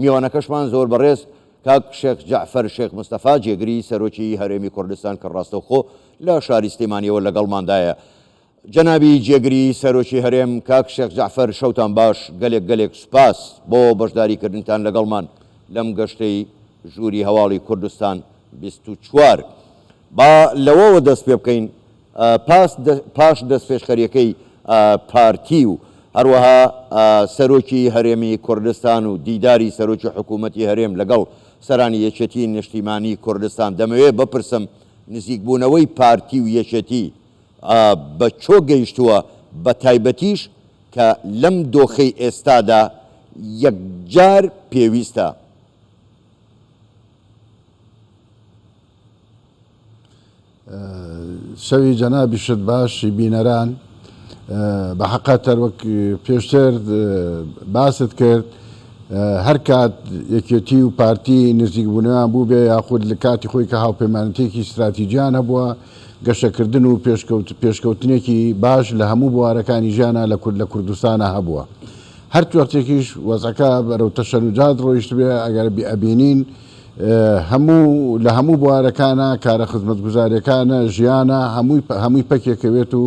میوانەکەشمان زۆر بەڕێز کاک شێخ جەعفەر شێخ مستەفا جێگری سەرۆکی هەرێمی کوردستان کە ڕاستەوخۆ لە شاری سلێمانیەوە لەگەڵماندایە. جەنابی جێگری سەرۆکی هەرێم کاک شێخ جەعفەر شەوتان باش، گەلێک گەلێک سوپاس بۆ بەشداری کردنتان لەگەڵمان لەم گەشتەی ژووری هەواڵی کوردستان 24. با لەوەوە دەست پێ بکەین پاش دەستپێشخەریەکەی پارتی و هەروەها سەرۆکی هەرێمی کوردستان و دیداری سەرۆکی حکوومەتی هەرێم لەگەڵ سەرانی یەکێتی نیشتیمانی کوردستان دەمەوێ بپرسم نزیکبوونەوەی پارتی و یەکێتی بە چۆ گەیشتووە بەتایبەتیش کە لەم دۆخەی ئێستادا یەکجار پێویستە؟ شەوی جەنابیشت باش بینەران. بە حەقەت هەر وەک پێشتر باست کرد هەر کات یەکێتی و پارتی نزیکبوونەوەیان بووبێ یاخود لە کاتی خۆی کە هاوپەیمانەتێکی ستراتیجیان هەبووە گەشەکردن و پێشکەوتنێکی باش لە هەموو بوارەکانی ژیانە لە کورد لە کوردستانە هەبووە هەر وەختێکیش وەزعەکە بەرەو تەشەنوجات ڕۆیشتبێ ئەگەر ئەبینین هەموو لە هەموو بوارەکانا کارە خزمەتگوزاریەکانە ژیانە هەمووی هەمووی پەکێکەوێت و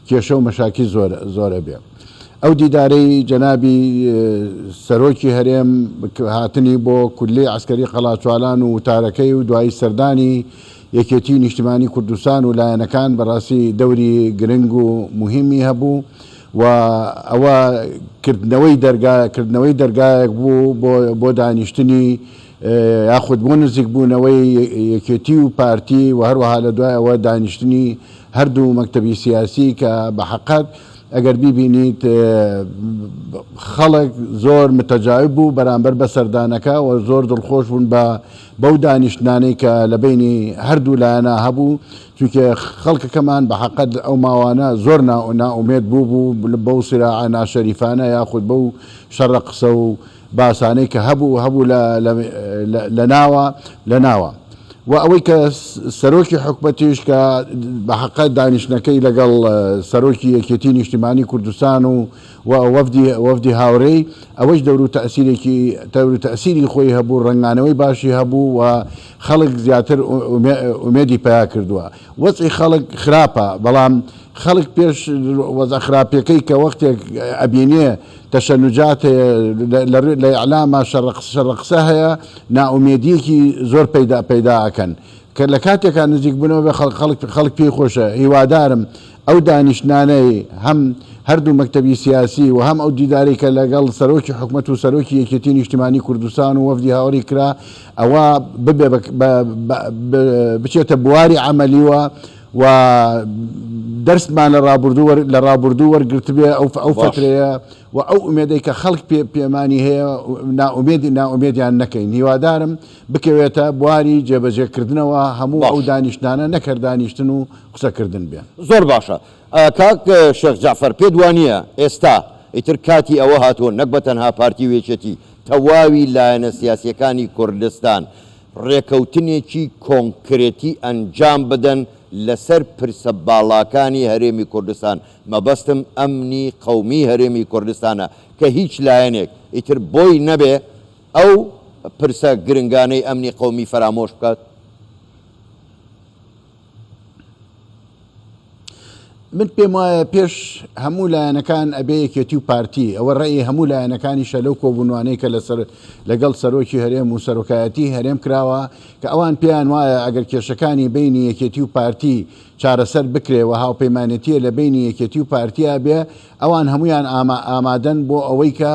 کێشە و مەشاکیل زۆر زۆر ئەبێ ئەو دیدارەی جەنابی سەرۆکی هەرێم هاتنی بۆ کولەی عەسکەری قەڵاچوالان و وتارەکەی و دوایی سەردانی یەکێتی نیشتمانی کوردستان و لایەنەکان بەڕاستی دەوری گرنگ و موهیمی هەبوو و ئەوە کردنەوەی دەرگا کردنەوەی دەرگایەک بوو بۆ بۆ دانیشتنی یاخود بۆ نزیکبوونەوەی یەکێتی و پارتی و هەروەها لە دوای ئەوە دانیشتنی هەردوو مەکتەبی سیاسی کە بە حەقەت ئەگەر بیبینیت خەڵک زۆر متەجاوب بوو بەرامبەر بە سەردانەکە و زۆر دڵخۆش بوون بە بەو دانیشتنانەی کە لە بینی هەردوو لایەنە هەبوو چونکە خەڵکەکەمان بە حەقەت ئەو ماوانە زۆر نائومێد بوو بوو بەو سراعە ناشەریفانە یاخود بەو شەڕە قسە و باسانەی کە هەبوو هەبوو لە لە ناوە لە ناوە و ئەوەی کە سەرۆکی حکومەتیش کە بە حەقە دانیشتنەکەی لەگەڵ سەرۆکی یەکێتی نیشتیمانی کوردستان و و وەفدی وەفدی هاوڕێی ئەوەش دەور و تەئسیرێکی دەور و تەئسیری خۆی هەبوو ڕەنگانەوەی باشی هەبوو و خەڵک زیاتر ئومێدی پیا کردووە وەزعی خەڵک خراپە بەڵام خەڵک پێش وەزع خراپیەکەی کە وەختێک ئەبینێ تەشەنوجات هەیە لە ئیعلاما شەڕە قسە هەیە نائومێدیەکی زۆر پەیدا پەیدا ئەکەن کە لە کاتێکا نزیک بوونەوە بێ خەڵک خەڵک خەڵک پێی خۆشە هیوادارم ئەو دانیشتنانەی هەم هەردوو مەکتەبی سیاسی و هەم ئەو دیدارەی کە لەگەڵ سەرۆکی حکومەت و سەرۆکی یەکێتی نیشتیمانی کوردستان و وەفدی هاوڕی کرا ئەوە ببێ بچێتە بواری عەمەلیوە و دەرسمان لە ڕابردوو وەر لە ڕابردوو وەرگرتبێ ئەو ئەو باش. فەترەیە و ئەو ئومێدەی کە خەڵک پێ پێمانی هەیە نائومێدی نائومێدیان نەکەین هیوادارم بکەوێتە بواری جێبەجێکردنەوە هەموو ئەو باش. دانیشتنانە نەک هەر دانیشتن و قسەکردن بێ. زۆر باشە کاک شێخ جەعفەر پێت وانیە ئێستا ئیتر کاتی ئەوە هاتووە نەک بە تەنها پارتی و یەکێتی تەواوی لایەنە سیاسیەکانی کوردستان ڕێکەوتنێکی کۆنکرێتی ئەنجام بدەن لەسەر پرسە باڵاکانی هەرێمی کوردستان، مەبەستم ئەمنی قەومی هەرێمی کوردستانە کە هیچ لایەنێک ئیتر بۆی نەبێ ئەو پرسە گرنگانەی ئەمنی قەومی فەرامۆش بکات؟ من پێم وایە پێش هەموو لایەنەکان ئەبێ یەکێتی و پارتی، ئەوە ڕەئی هەموو لایەنەکانیشە لەو کۆبوونوانەی کە لەسەر لەگەڵ سەرۆکی هەرێم و سەرۆکایەتی هەرێم کراوە کە ئەوان پێیان وایە ئەگەر کێشەکانی بەینی یەکێتی و پارتی چارەسەر بکرێ و هاوپەیمانێتیە لە بەینی یەکێتی و پارتیا بێ ئەوان هەموویان ئامادەن بۆ ئەوەی کە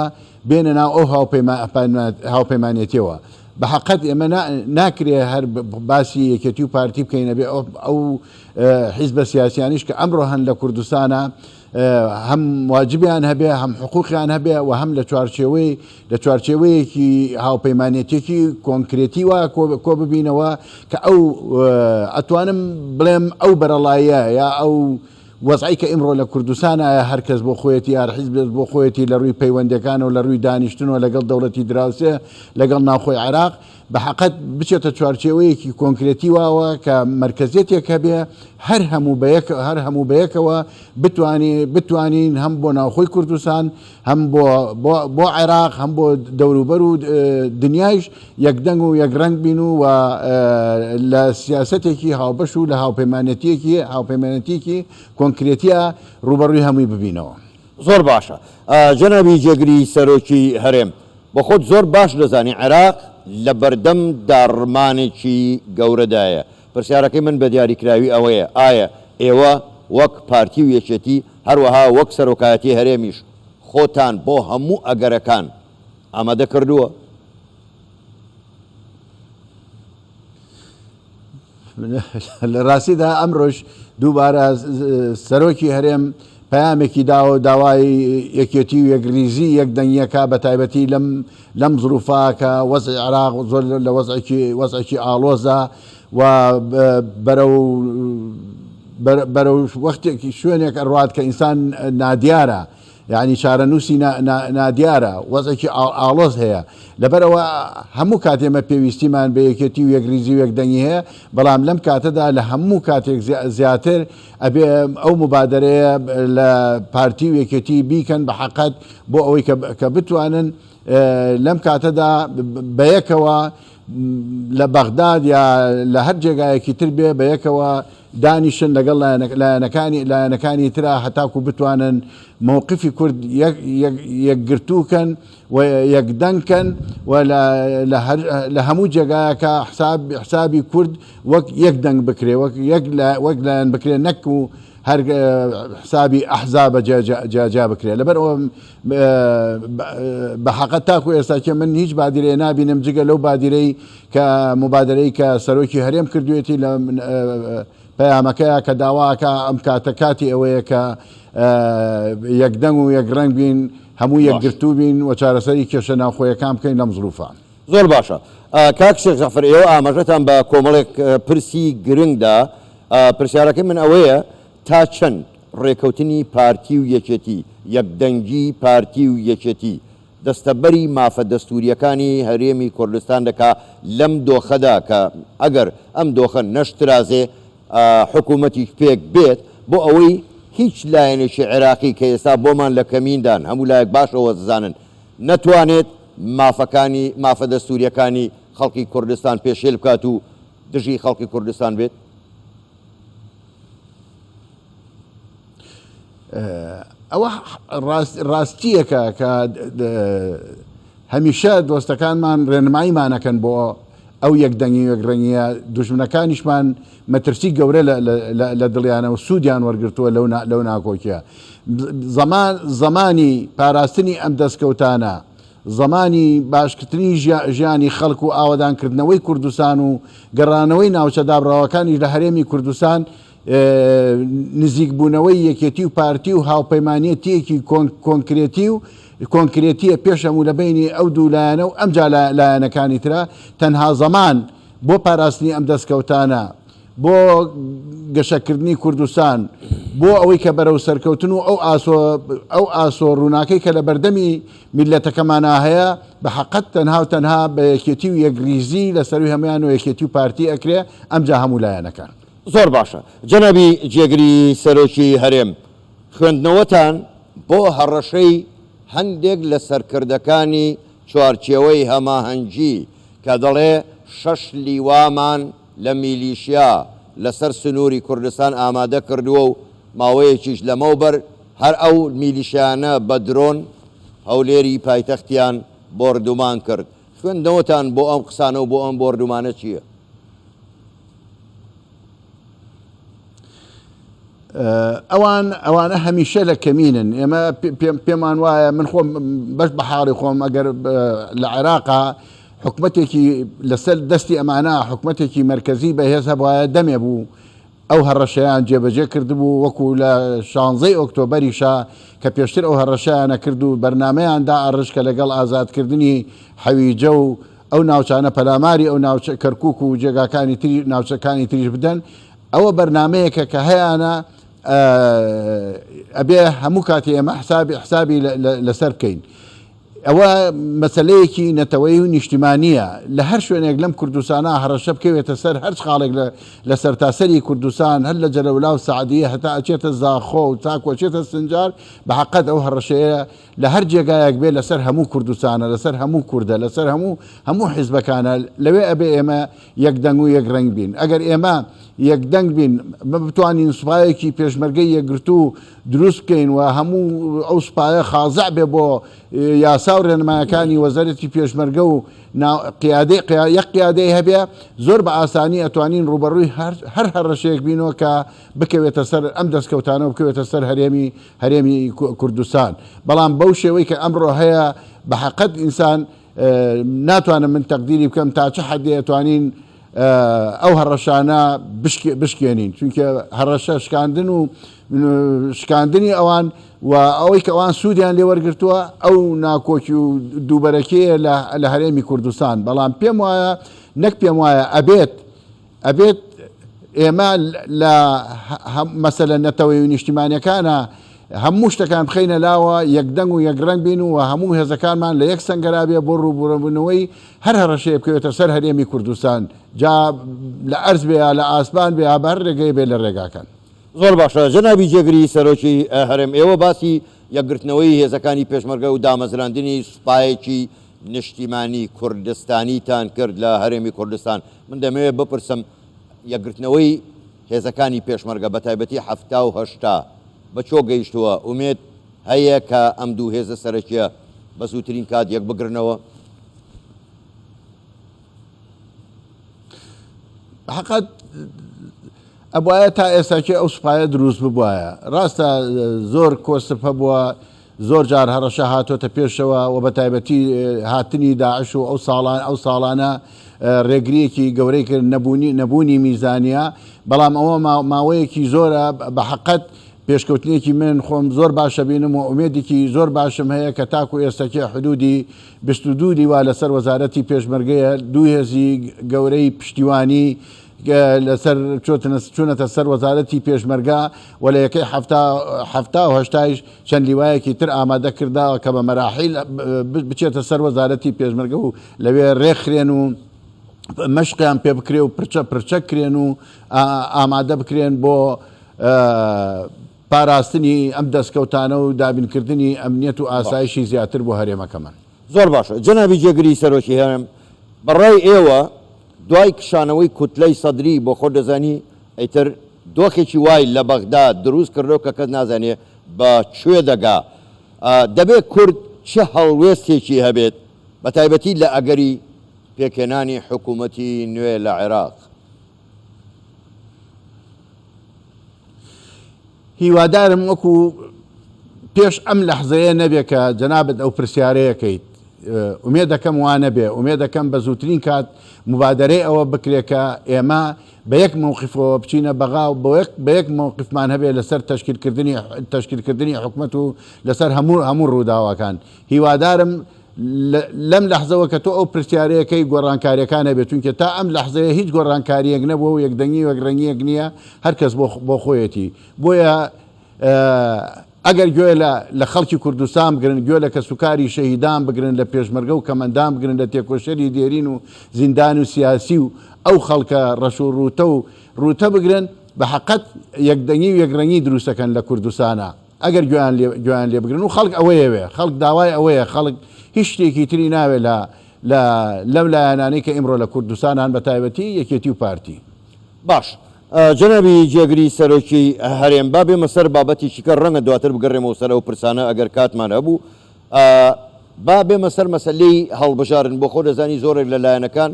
بێنە ناو ئەو هاوپەیمانێتیەوە. بە حەقەت ئێمە ناکرێ هەر باسی یەکێتی و پارتی بکەین ئەبێ ئەو حیزبە سیاسیانیش کە ئەمڕۆ هەن لە کوردستانە هەم واجبیان هەبێ هەم حقوقیان هەبێ و هەم لە چوارچێوەی لە چوارچێوەیەکی هاوپەیمانێتێکی کۆنکرێتی وا کۆ ببینەوە کە ئەو ئەتوانم بڵێم ئەو بەرەڵاییە یا ئەو وەزعەی کە ئیمڕۆ لە کوردستانایە هەر کەس بۆ خۆیەتی هەر حیزبێک بۆ خۆیەتی لە ڕووی پەیوەندەکانەوە لە ڕووی دانیشتنەوە لەگەڵ دەوڵەتی دراوسێ لەگەڵ ناوخۆی عێراق بە حەقەت بچێتە چوارچێوەیەکی کۆنکرێتی واوە کە مەرکەزیەتێک هەبێ هەر هەموو بە یەک هەر هەموو بە یەکەوە بتوانین بتوانین هەم بۆ ناوخۆی کوردستان هەم بۆ بۆ بۆ عێراق هەم بۆ دەوروبەر و دنیایش یەکدەنگ و یەکڕەنگ بین و و لە سیاسەتێکی هاوبەش و لە هاوپەیمانەتیەکی هاوپەیمانەتیەکی کۆنکرێتیە ڕووبەڕووی هەمووی ببینەوە. زۆر باشە جەنابی جێگری سەرۆکی هەرێم، بۆ خۆت زۆر باش دەزانی عێراق لە بەردەم داڕمانێکی گەورەدایە، پرسیارەکەی من بە دیاریکراوی ئەوەیە ئایا ئێوە وەک پارتی و یەکێتی هەروەها وەک سەرۆکایەتی هەرێمیش خۆتان بۆ هەموو ئەگەرەکان ئامادە کردووە؟ لە ڕاستیدا ئەمڕۆش دووبارە سەرۆکی هەرێم پەیامێکی داوە و داوای یەکێتی و یەکریزی یەکدەنگیەکە بە تایبەتی لەم لەم زروفا کە وەزعی عێراق زۆر لە وەزعێکی وەزعێکی ئاڵۆزە و بەرەو بەرەو وەختێکی شوێنێک ئەڕوات کە ئینسان نادیارە یانی چارەنووسی نادیارە، وەزعێکی ئاڵۆز هەیە، لەبەرئەوە هەموو کات ئێمە پێویستیمان بە یەکێتی و یەکریزی و یەکدەنگی هەیە، بەڵام لەم کاتەدا لە هەموو کاتێک زیاتر ئەبێ ئەو موبادەرەیە لە پارتی و یەکێتی بیکەن بە حەقەت بۆ ئەوەی کە بتوانن لەم کاتەدا بەیەکەوە لە بەغداد یا لە هەر جێگایەکی تر بێ بەیەکەوە دانیشن لەگەڵ لایەنەکانی لایەنەکانی ترا هەتاکو بتوانن مەوقفی کورد یەکگرتوو کەن و یەکدەنگ کەن و لە هەموو جێگایەکە حساب حسابی کورد وەک یەک دەنگ بکرێ وەک یەک وەک لایەن بکرێ نەک و هەر حسابی ئەحزابە جیاجیا بکرێ لەبەر ئەوە بە حەقە تاکو ئێستاکێ من هیچ بادیرەیە نابینم جگە لەو بادیرەی کە موبادەرەی کە سەرۆکی هەرێم کردوێتی لە پەیامەکەیە کە داواکە ئەم کاتە کاتی ئەوەیە کە یەکدەنگ و یەکڕەنگ بین هەموو یەکگرتوو بین و چارەسەری کێشە ناوخۆیەکان بکەین لەم زروفە. زۆر باشە کاک شێخ جەعفەر ئێوە ئاماژەتان بە کۆمەڵێک پرسی گرنگ دا، پرسیارەکەی من ئەوەیە تا چەند ڕێکەوتنی پارتی و یەکێتی، یەکدەنگی پارتی و یەکێتی دەستەبەری مافە دەستوورییەکانی هەرێمی کوردستان دەکا لەم دۆخەدا کە ئەگەر ئەم دۆخە نەشترازێ حکوومەتیش پێک بێت بۆ ئەوەی هیچ لایەنێکی عێراقی کە ئێستا بۆمان لە کەمیندان هەموو لایەک باش ئەوە دەزانن نەتوانێت مافەکانی مافە دەستوورییەکانی خەڵکی کوردستان پێشێل بکات و دژی خەڵکی کوردستان بێت؟ ئەوە ڕاستییەکە کە هەمیشە دۆستەکانمان ڕێنماییمانەکەن بۆ ئەو یەکدەنگی و یەکڕەنگییە، دوژمنەکانیشمان مەترسی گەورە لە دڵیانە و سوودیان وەرگرتووە لەو ناکۆکییە. زمانی پاراستنی ئەم دەستکەوتانە، زمانی باشکردنی ژیانی خەڵک و ئاوەدانکردنەوەی کوردستان و گەڕانەوەی ناوچە دابڕاوەکانیش لە هەرێمی کوردستان نزیکبوونەوەی یەکێتی و پارتی و هاوپەیمانێتییەکی کۆنکرێتی و کۆنکرێتییە پێش هەموو لە بەینی ئەو دوو لایەنە و ئەمجا لایەنەکانی ترە تەنها زەمان بۆ پاراستنی ئەم دەستکەوتانە بۆ گەشەکردنی کوردستان بۆ ئەوەی کە بەرەو سەرکەوتن و ئەو ئاسۆ ئەو ئاسۆ ڕووناکەی کە لە بەردەمی میللەتەکەمانا هەیە بە حەقەت تەنها و تەنها بە یەکێتی و یەکریزی لە سەروی هەموان و یەکێتی و پارتی ئەکرێ ئەمجا هەموو لایەنەکان. زۆر باشە جەنابی جێگری سەرۆکی هەرێم، خوێندنەوەتان بۆ هەڕەشەی هەندێک لە سەرکردەکانی چوارچێوەی هەماهەنگی کە دەڵێ شەش لیوامان لە میلیشیا لەسەر سنووری کوردستان ئامادە کردووە و ماوەیەکیش لەمەوبەر هەر ئەو میلیشیانە بە درۆن هەولێری پایتەختیان بۆردومان کرد، خوێندنەوەتان بۆ ئەم قسانە و بۆ ئەم بۆردومانە چییە؟ ئەوان ئەوانە هەمیشە لە کەمینن ئێمە پێمان وایە من خۆم بەش بە حاڵی خۆم ئەگەر لە عێراقا حکومەتێکی لەسەر دەستی ئەمانە حکومەتێکی مەرکەزی بەهێز هەبوایە دەمێ بوو ئەو هەڕەشەیان جێبەجێ کردبوو وەکو لە شانزەی ئۆکتۆبەریشا کە پێشتر ئەو هەڕەشەیانە کرد و بەرنامەیان دائەڕشت کە لەگەڵ ئازادکردنی حەویجە و ئەو ناوچانە پەلاماری ئەو ناوچە کەرکوک و جێگاکانی تری ناوچەکانی تریش بدەن ئەوە بەرنامەیەکە کە هەیانە. ئەبێ هەموو کاتی ئێمە حسابی حسابی لەسەر بکەین. ئەوە مەسەلەیەکی نەتەوەیی و نیشتیمانییە، لە هەر شوێنێک لەم کوردستانە هەڕەشە بکەوێتە سەر هەرچ خاڵێک لە سەرتاسەری کوردستان هەر لە جەلەولا و سەعدیە هەتا ئەچێتە زاخۆ و تاکو ئەچێتە سنجار بە حەقەت ئەو هەڕەشەیە لە هەر جێگایەک بێ لەسەر هەموو کوردستانە لەسەر هەموو کوردە لەسەر هەموو هەموو حیزبەکانە لەوێ ئەبێ ئێمە یەک دەنگ و یەک ڕەنگ بین ئەگەر ئێمە یەک دەنگ بین بتوانین سوپایەکی پێشمەرگەی یەکگرتوو دروست بکەین و هەموو ئەو سوپایە خازع بێ بۆ یاسا و ڕێنمایەکانی وەزارەتی پێشمەرگە و قیادەی یەک قیادەی هەبێ زۆر بە ئاسانی ئەتوانین ڕوبەڕووی هەر هەڕەشەیەک بینەوە کە بکەوێتە سەر ئەم دەستکەوتانە و بکەوێتە سەر هەرێمی هەرێمی کوردستان بەڵام بەو شێوەی کە ئەمڕۆ هەیە بە حەقەت ئینسان ناتوانم من تەقدیری بکەم تا چ حەدێ ئەتوانین ئەو هەڕەشانە بشکێنین چونکە هەڕەشە شکاندن و شکاندنی ئەوان و ئەوەی کە ئەوان سوودیان لێوەرگتووە ئەو ناکۆکی و دووبەرەکەیە لە هەرێمی کوردستان بەڵام پێم وایە نەک پێم وایە ئەبێت ئەبێت ئێمە لە مەسەلە نەتەوەیی و نیشتیمانیەکانا هەموو شتەکان بخەینە لاوە، یەکدەنگ و یەکڕەنگ بین و هەموو هێزەکانمان لە یەک سەنگەرا بێ بۆ ڕووبوڕووبوونەوەی هەر هەڕەشەیە بکەوێتە سەر هەرێمی کوردستان، جا لە ئەرز بێ یا لە ئاسمان بێ یا بە هەر ڕێگەیە بێ لە ڕێگاکان. زۆر باشە جەنابی جێگری سەرۆکی هەرێم، ئێوە باسی یەکگرتنەوەی هێزەکانی پێشمەرگە و دامەزراندنی سوپایەکی نیشتیمانی کوردستانیتان کرد لە هەرێمی کوردستان، من دەمەوێت بپرسم یەکگرتنەوەی هێزەکانی پێشمەرگە بەتایبەتی 70 و 80 بە چۆ گەیشتووە، ئومێد هەیە کە ئەم دوو هێزە سەرەکیە بە زووترین کات یەکبگرنەوە؟ حەقت ئەبوایە تا ئێستاکێ ئەو سوپایە دروست ببوایە، ڕاستە زۆر کۆسپ هەبووە، زۆر جار هەڕەشە هاتۆتە پێشەوە و بەتایبەتی هاتنی داعش و ئەو ساڵان ئەو ساڵانە ڕێگریەکی گەورەی کرد نەبوونی نەبوونی میزانیە بەڵام ئەوە ماوەیەکی زۆرە بە حەقەت پێشکەوتنێکی من خۆم زۆر باشە بینم و ئومێدێکی زۆر باشم هەیە کە تاکو ئێستەکێ حدودی 22 لیوا لەسەر وەزارەتی پێشمەرگەیە دوو هێزی گەورەی پشتیوانی لەسەر چوونەتە سەر وەزارەتی پێشمەرگە و لە یەکەی 78یش چەند لیوایەکی تر ئامادە کرداوە کە بە مەراحیل بچێتە سەر وەزارەتی پێشمەرگە و لەوێ ڕێکخرێن و مەشقیان پێ بکرێ و پرچە پرچە کرێن و ئامادە بکرێن بۆ پاراستنی ئەم دەستکەوتانە و دابینکردنی ئەمنیەت و ئاسایشی زیاتر بۆ هەرێمەکەمان. زۆر باشە جەنابی جێگری سەرۆکی هەرێم، بەڕای ئێوە دوای کشانەوەی کوتلەی سەدری بۆ خۆت دەزانی ئیتر دۆخێکی وای لە بەغدا دروست کردوە کە کەس نازانێ بە کوێ دەگا، دەبێ کورد چ هەڵوێستێکی هەبێت بە تایبەتی لە ئەگەری پێکهێنانی حکوومەتی نوێ لە عێراق؟ هیوادارم وەکو پێش ئەم لەحزەیە نەبێ کە جەنابت ئەو پرسیارەیەکەیت ئومێدەکەم وا نەبێ ئومێدەکەم بە زووترین کات مبادەرەی ئەوە بکرێ کە ئێمە بە یەک مەوقفەوە بچینە بەغا و بە یەک مەوقفمان هەبێ لەسەر تەشکیلکردنی تەشکیلکردنی حکومەت و لەسەر هەموو هەموو ڕووداوەکان هیوادارم لەم لەحزەوە کە تۆ ئەو پرسیارەیەکەی گۆڕانکاریەکان هەبێت چونکە تا ئەم لەحزەیە هیچ گۆڕانکاریەک نەبووە و یەکدەنگی و یەکڕەنگیەک نییە هەر کەس بۆ خۆیەتی بۆیە ئەگەر گوێ لە خەڵکی کوردستان بگرن گوێ لە کەسوکاری شەهیدان بگرن لە پێشمەرگە و کەمەندان بگرن لە تێکۆشەری دێرین و زیندان و سیاسی و ئەو خەڵکە ڕەش و ڕووتە و ڕووتە بگرن بە حەقەت یەکدەنگی و یەکڕەنگی دروستەکەن لە کوردستانە. ئەگەر گوێیان لێ گوێیان لێ بگرن و خەڵک ئەوەیەوێ خەڵک داوای ئەوەیە خەڵک هیچ شتێکی تری ناوێ لە لە لەم لایەنانەی کە ئیمڕۆ لە کوردستان هەن بە تایبەتی یەکێتی و پارتی. باش جەنابی جێگری سەرۆکی هەرێم با بێمە سەر بابەتێکی کە ڕەنگە دواتر بگەڕێمەوە سەر ئەو پرسانە ئەگەر کاتمان هەبوو با بێمە سەر مەسەلەی هەڵبژاردن بۆ خۆ دەزانی زۆرێک لە لایەنەکان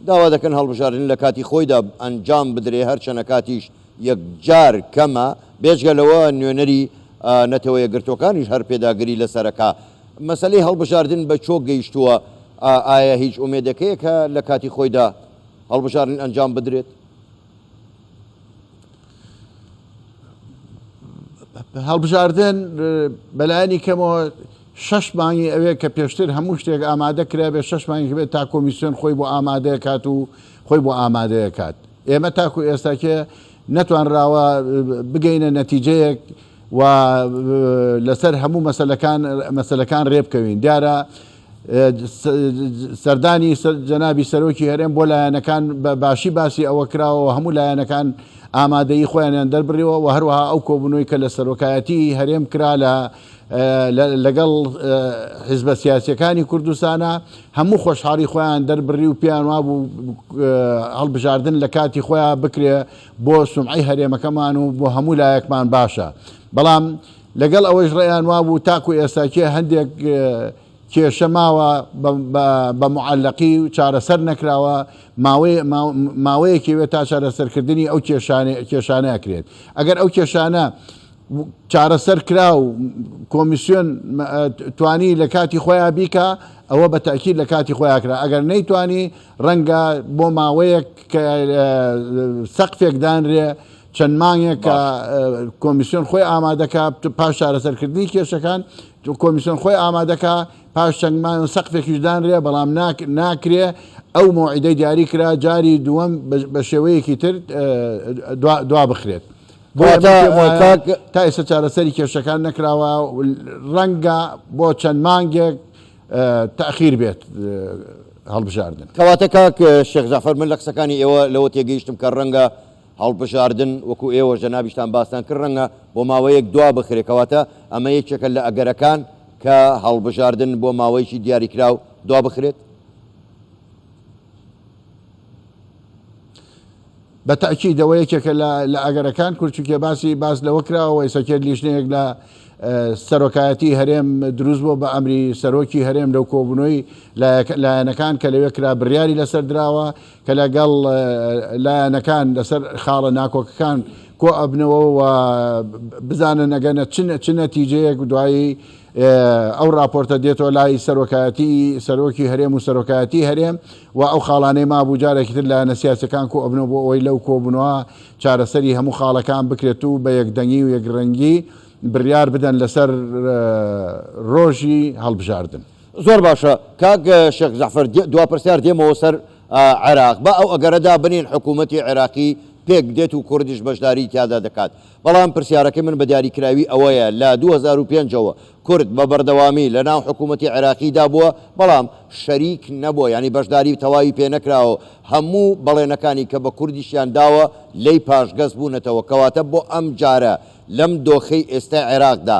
داوا دەکەن هەڵبژاردن لە کاتی خۆیدا ئەنجام بدرێ هەرچەنە کاتیش یەکجار کەمە، بێجگە لەوە نوێنەری نەتەوە یەکگرتووەکانیش هەر پێداگری لەسەرەکا. مەسەلەی هەڵبژاردن بە چۆک گەیشتووە؟ ئایا هیچ ئومێدێک هەیە کە لە کاتی خۆیدا هەڵبژاردن ئەنجام بدرێت؟ هەڵبژاردن بەلایەنی کەمەوە شەش مانگی ئەوێ کە پێشتر هەموو شتێک ئامادە کرابێت، شەش مانگێک بێت تا کۆمیسیۆن خۆی بۆ ئامادەکات و خۆی بۆ ئامادەکات. ئێمە تاکو ئێستاکێ نەتوانراوە بگەینە نەتیجەیەک و لەسەر هەموو مەسەلەکان مەسەلەکان رێبکەوین. دیارە سەردانی جەنابی سەرۆکی هەرێم بۆ لایەنەکان بە باشی باسی ئەوە کراوە و هەموو لایەنەکان ئامادەیی خۆیانیان دەربڕیوە و هەروەها ئەو کۆبوونەوەی کە لە سەرۆکایەتی هەرێم کرا لە لەگەڵ حیزبە سیاسیەکانی کوردستانە هەموو خۆشحاڵی خۆیان دەربڕی و پێیان وابوو هەڵبژاردن لە کاتی خۆیان بکرێ بۆ سومعەی هەرێمەکەمان و بۆ هەموو لایەکمان باشە بەڵام لەگەڵ ئەوەیش ڕێیان وابوو تاکو ئێستاکێ هەندێک کێشە ماوە بە معەلەقی و چارەسەر نەکراوە ماوەیەکی وێت تا چارەسەرکردنی ئەو کێشانە ئەکرێت ئەگەر ئەو کێشانە چارەسەر کرا و کۆمیسیۆن توانی لە کاتی خۆیان بیکا ئەوە بە تاکید لە کاتی خۆیان کرا ئەگەر نەیتوانی ڕەنگە بۆ ماوەیەک سەقفێک دانرێ چەند مانگێک کە کۆمیسیۆن خۆی ئامادەکە پاش چارەسەرکردنی کێشەکان کۆمیسیۆن خۆی ئامادەکە پاش چەند مانگ سەقفێکیش دانرێ بەڵام ناکرێ ئەو مەوعیدەی دیاری کرا جاری دووەم بە شێوەیەکی تر دوا بخرێت. تا ئێستا چارەسەری کێشەکان نەکراوە ڕەنگە بۆ چەند مانگێک تاخیر بێت هەڵبژاردن. کەواتە کاک شێخ جەعفەر من لە قسەکانی ئێوە لەوە تێگەیشتم کە ڕەنگە هەڵبژاردن وەکو ئێوەش جەنابیشتان باستان کرد ڕەنگە بۆ ماوەیەک دوا بخرێت کەواتە ئەمە یەکێکە لە ئەگەرەکان کە هەڵبژاردن بۆ ماوەیەکی دیاریکراو دوا بخرێت؟ بە تەئکید ئەوە یەکێکە لە ئەگەرەکان کورد چونکە باسی باس لەوە کراوە و ئێستا لیژنەیەک لە سەرۆکایەتی هەرێم دروست بووە بە ئەمری سەرۆکی هەرێم لەو کۆبوونەوەی لایەنەکان کە لەوێ کرا بڕیاری لەسەر دراوە کە لەگەڵ لایەنەکان لەسەر خاڵە ناکۆکەکان کۆ ئەبنەوە و بزانن ئەگەنە چ نەتیجەیەک دوایی ئەو راپۆرتە دێتەوە لای سەرۆکایەتی سەرۆکی هەرێم و سەرۆکایەتی هەرێم و ئەو خاڵانەی مابوو جارێکی تر لایەنە سیاسیەکان کۆئەبنەوە بۆ ئەوەی لەو کۆبوونەوە چارەسەری هەموو خاڵەکان بکرێت و بە یەکدەنگی و یەکڕەنگی بڕیار بدەن لەسەر ڕۆژی هەڵبژاردن. زۆر باشە کاک شێخ جەعفەر دوا پرسیار دێمەوە سەر عێراق با ئەو ئەگەرە دابنێین حکوومەتی عێراقی پێک دێت و کوردیش بەشداری تیادا دەکات بەڵام پرسیارەکەی من بە دیاریکراوی ئەوەیە لە 2005 ەوە کورد بە بەردەوامی لە ناو حکوومەتی عێراقیدا بووە بەڵام شەریک نەبووە یانی بەشداری تەواوی پێ نەکراوە و هەموو بەڵێنەکانی کە بە کوردیشیان داوە لێی پاشگەز بوونەتەوە کەواتە بۆ ئەم جارە لەم دۆخەی ئێستای عێراقدا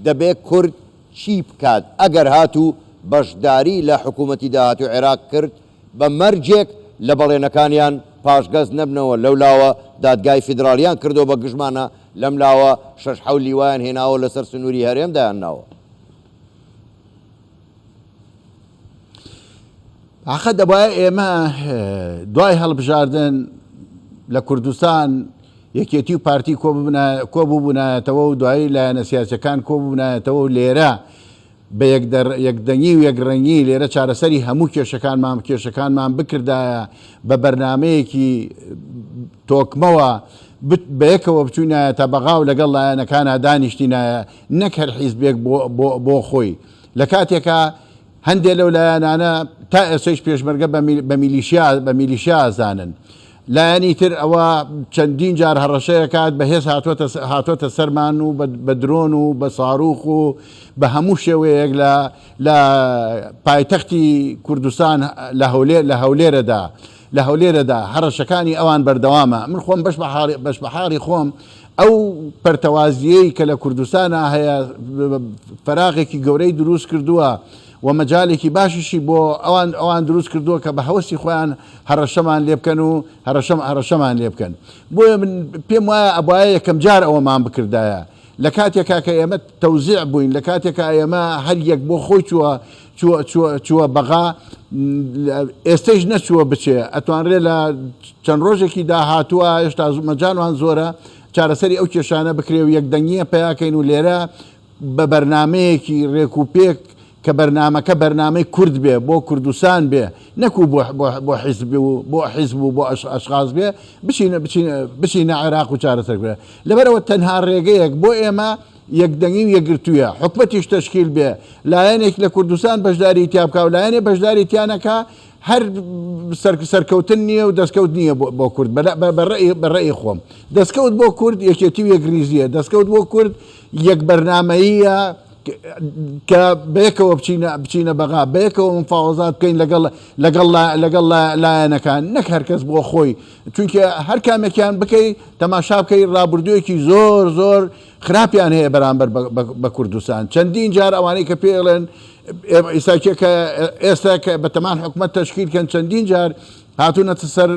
دەبێ کورد چی بکات ئەگەر هاتوو بەشداری لە حکوومەتی داهاتووی عێراق کرد بە مەرجێک لە بەڵێنەکانیان پاشگەز نەبنەوە، لەولاوە دادگای فیدراڵیان کردووە بە گژمانا، لەملاوە شەش حەوت لیوایان هێناوە لەسەر سنووری هەرێم دایانناوە. ئاخە دەبوایە ئێمە دوای هەڵبژاردن لە کوردستان یەکێتی و پارتی کۆببونایەتەوە و دوایی لایەنە سیاسەکان کۆببونایەتەوە و لێرە بە یەکدەنگی و یەکڕەنگی لێرە چارەسەری هەموو کێشەکانمان کێشەکانمان بکردایە بە بەرنامەیەکی تۆکمەوە بەیەکەوە بچوینایە تا بەغا و لەگەڵ لایەنەکانا دانیشتینایە نەک هەر حیزبێک بۆ خۆی لە کاتێکا هەندێ لەو لایەنانە تا ئێستەیش پێشمەرگە بە میلیشیا بە میلیشیا ئەزانن لایەنی تر ئەوە چەندین جار هەڕەشەیەکات بە هێز هاتۆتە هاتۆتە سەرمان و بە درۆن و بە ساروخ و بە هەموو شێوەیەک لە لە پایتەختی کوردستان لە هەولێر لە هەولێرەدا لە هەولێرەدا هەڕەشەکانی ئەوان بەردەوامە من خۆم بەش بە حاڵی بەش بە حاڵی خۆم ئەو پەرتەوازیەی کە لە کوردستانا هەیە فەراغێکی گەورەی دروست کردووە و مەجالێکی باشیشی بۆ ئەوان ئەوان دروست کردووە کە بە هەوەسی خۆیان هەڕەشەمان لێ بکەن و هەڕەشەم هەڕەشەمان لێ بکەن بۆیە من پێم وایە ئەبوایە یەکەم جار ئەوەمان بکردایە لە کاتێکا کە ئێمە تەوزیع بووین لە کاتێکا ئێمە هەر یەک بۆ خۆی چووە چووە چووە چووە بەغا ئێستەیش نەچووە بچێ ئەتوانرێ لە چەند ڕۆژێکی داهاتووە هێشتا مەجالمان زۆرە چارەسەری ئەو کێشانە بکرێ و یەکدەنگیە پیاکەین و لێرە بە بەرنامەیەکی ڕێک و پێک کە بەرنامەکە بەرنامەی کورد بێ بۆ کوردستان بێ نەکو بۆ بۆ حیزب و بۆ حیزب و بۆ ئەشخاص بێ بچینە بچینە بچینە عێراق و چارەسەر بکرێ لەبەرئەوە تەنها ڕێگەیەک بۆ ئێمە یەکدەنگی و یەکگرتوویە حکومەتیش تەشکیل بێ لایەنێک لە کوردستان بەشداری تیا بکا و لایەنێ بەشداری تیا نەکا. هەر سەرکەوتن نییە و دەستکەوت نییە بۆ کورد بە ڕەئی خۆم دەستکەوت بۆ کورد یەکێتی و یەکریزیە دەستکەوت بۆ کورد یەک بەرنامەییە کە بەیەکەوە بچینە بچینە بەغا بەیەکەوە مفاوەزات بکەین لەگەڵ لەگەڵ لەگەڵ لایەنەکان نەک هەرکەس بۆ خۆی چونکە هەر کامێکیان بکەی تەماشا بکەی ڕابردوویەکی زۆر زۆر خراپیان هەیە بەرامبەر بە کوردستان چەندین جار ئەوانەی کە پێڵێن ئیستا کێ کە ئێستا کە بەتەمان حکومەت تەشکیل کەن چەندین جار هاتوونەتە سەر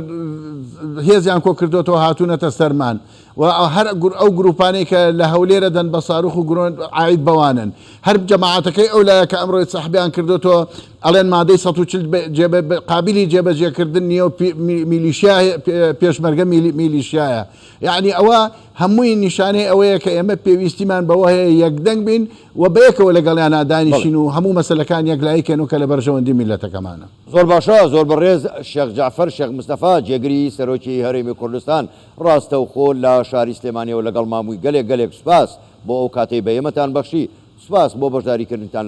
هێزیان کۆ کردوێتەوە هاتوونەتە سەرمان و هەر ئەو گروپانەی کە لە هەولێرە دەن بە ساروخ و گرۆن عاید بەوانن هەر جەماعەتەکەی ئەو لایە کە ئەمڕۆی سەحبیان کردوێتەوە ئەڵێن مادەی 140 قابلی جێبەجێکردن نییە و میلیشیا پێشمەرگە میلیشیایە یعنی ئەوە هەمووی نیشانەی ئەوەیە کە ئێمە پێویستیمان بەوە هەیە یەکدەنگ بین و بەیەکەوە لەگەڵیانا دانیشین و هەموو مەسەلەکان یەکلایی کەین و کە لە بەرژەوەندی میللەتەکەمانە. زۆر باشە زۆر بەڕێز شێخ جەعفەر شێخ مستەفا جێگری سەرۆکی هەرێمی کوردستان ڕاستەوخۆ لە شاری سلێمانیەوە لەگەڵمان بووی گەلێک گەلێک سوپاس بۆ ئەو کاتەی بە ئێمەتان بەخشی سوپاس بۆ بەشداری کردنتان لە.